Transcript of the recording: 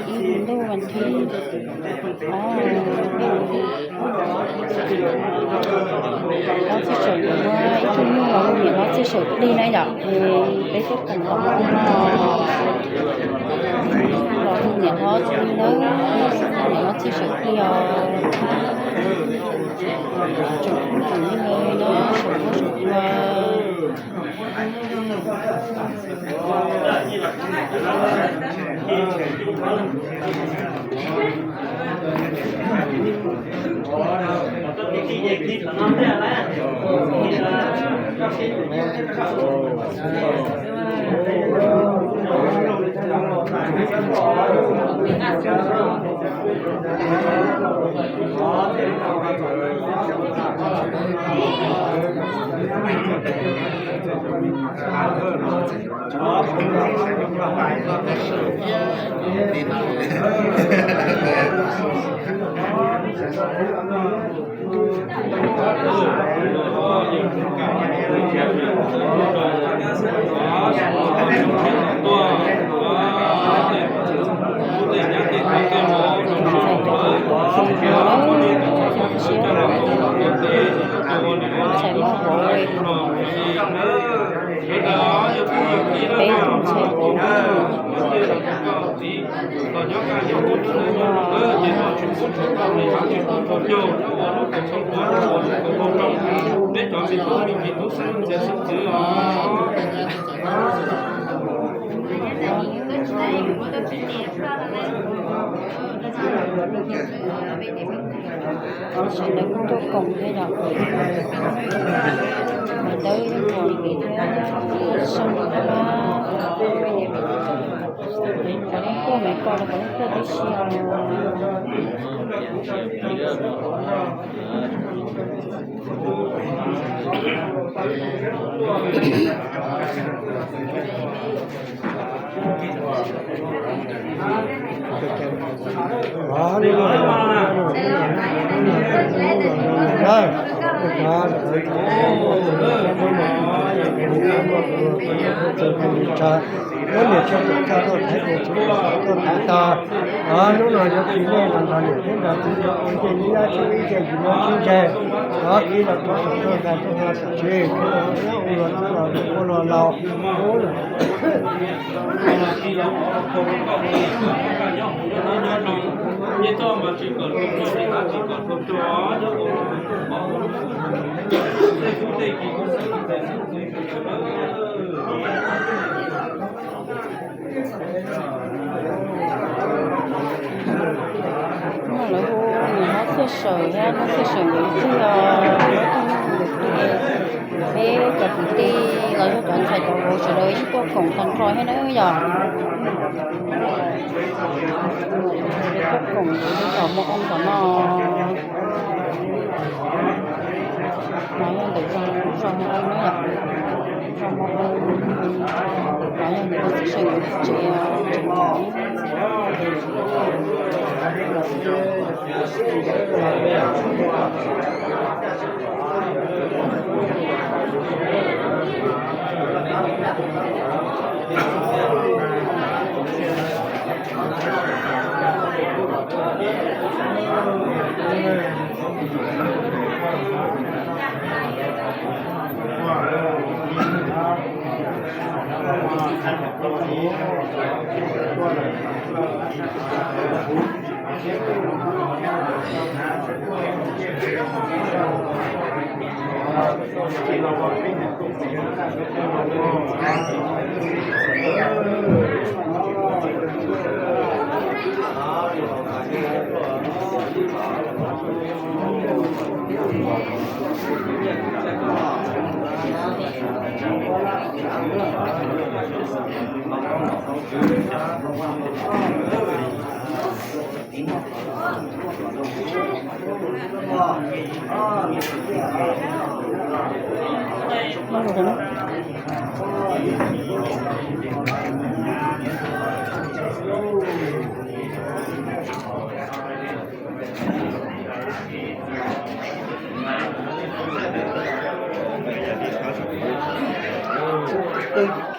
ໃນມື້ວັນທີ ອໍ ເຮົາຊິເຊີນວ່າອີກມື້ໜຶ່ງເຮົາຊິເຊີນລີ້ນະ ຢາກໃຫ້ໄປເຮັດກັນຕໍ່ ລໍເຮົາຊິເຊີນລີ້ນະ ເຮົາຊິເຊີນລີ້ນະ ຈົບກັນເລີຍເນາະ ສົມມຸດວ່າ ໃສ່ໝໍ້ໂຫຍ ເປັນເຊຟ ໃສ່ໃນກອງດ້ວຍເນາະ ເດີ ຍັງບໍ່ມີເທື່ອ ສົ່ງເຂົ້າມາ ກະຕ້ອງກົວແມ່ນກ່ອນ ແລ້ວກະຕ້ອງກົວໄດ້ຊຽວ. ເຮົາເຊື່ອເສີຍ ເຮົາເຊື່ອເສີຍເທື່ອ ເອີ ກະຕິເຕ ລາວຈະການໃຊ້ກະໂຫສະເລີຍ ພວກຂອງທັນຄອຍໃຫ້ເດີ ຢ່າ ພວກຂອງເຂົາມາອົງເຂົາມາ ມາເດີ ຈອງ ຈອງມາເອົາເນາະ ຈອງມາເອົາ ມາເດີ ຊິເຊີນເຈຍ Thank you.